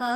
Ech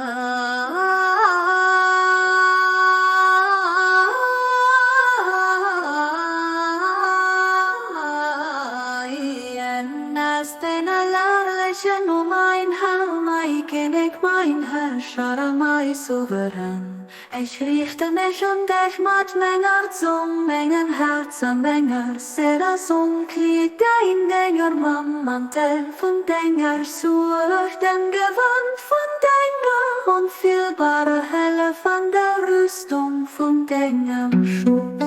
riichte mech un dech mat menger Zong, mengem Häerz a menger Séil ass onkleet däin Dénger mam Mantel vun denger Suerg, dem Gewand vun denger onfeelbarer Hëllef an der Rüstung vun dengem Schutz.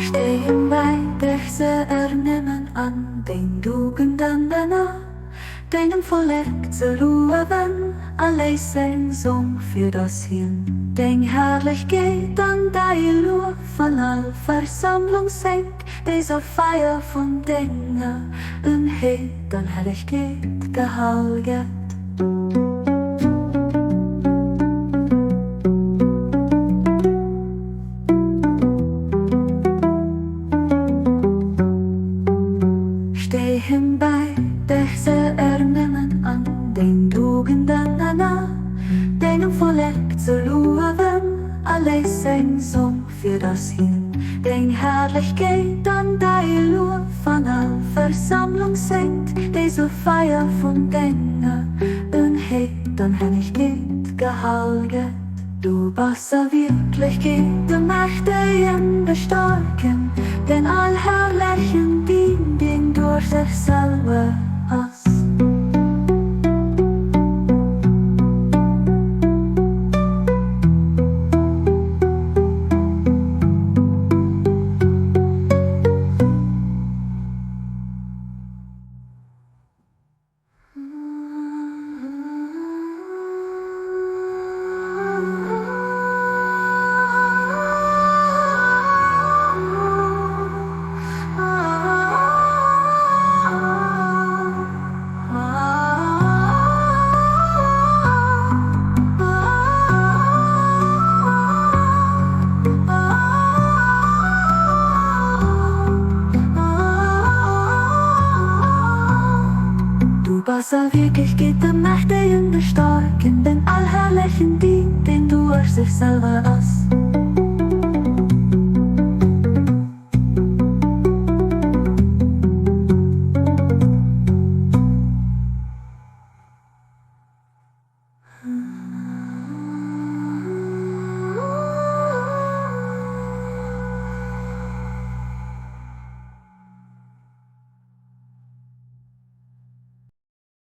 Stehen bei dech ze ernimmen an deng Dugenden Männer, dengem Vollek ze luewen a léis seng Song, fir dass hien deng Herrlechkeet an däi Luef an all Versammlung séngt, déi soll Feier vun denger Eenheet an Hellegkeet gehal gëtt. Stéi him bäi, dech ze ernimmen an deng Dugenden an a dengem Vollek ze luewen, a léis seng Song, fir dass hien deng Herrlechkeet an däi Luef an all Versammlung séngt, déi zur Feier vun denger Eenheet an Hellegkeet gehal gëtt. Du bass a Wierklechkeet de Mächtegen, de Staarken, den Allherrlechen, deen, deen duerch sech selwer ass. Du bass a Wierklechkeet de Mächtegen, de Staarken, den Allherrlechen, deen, deen duerch sech selwer ass.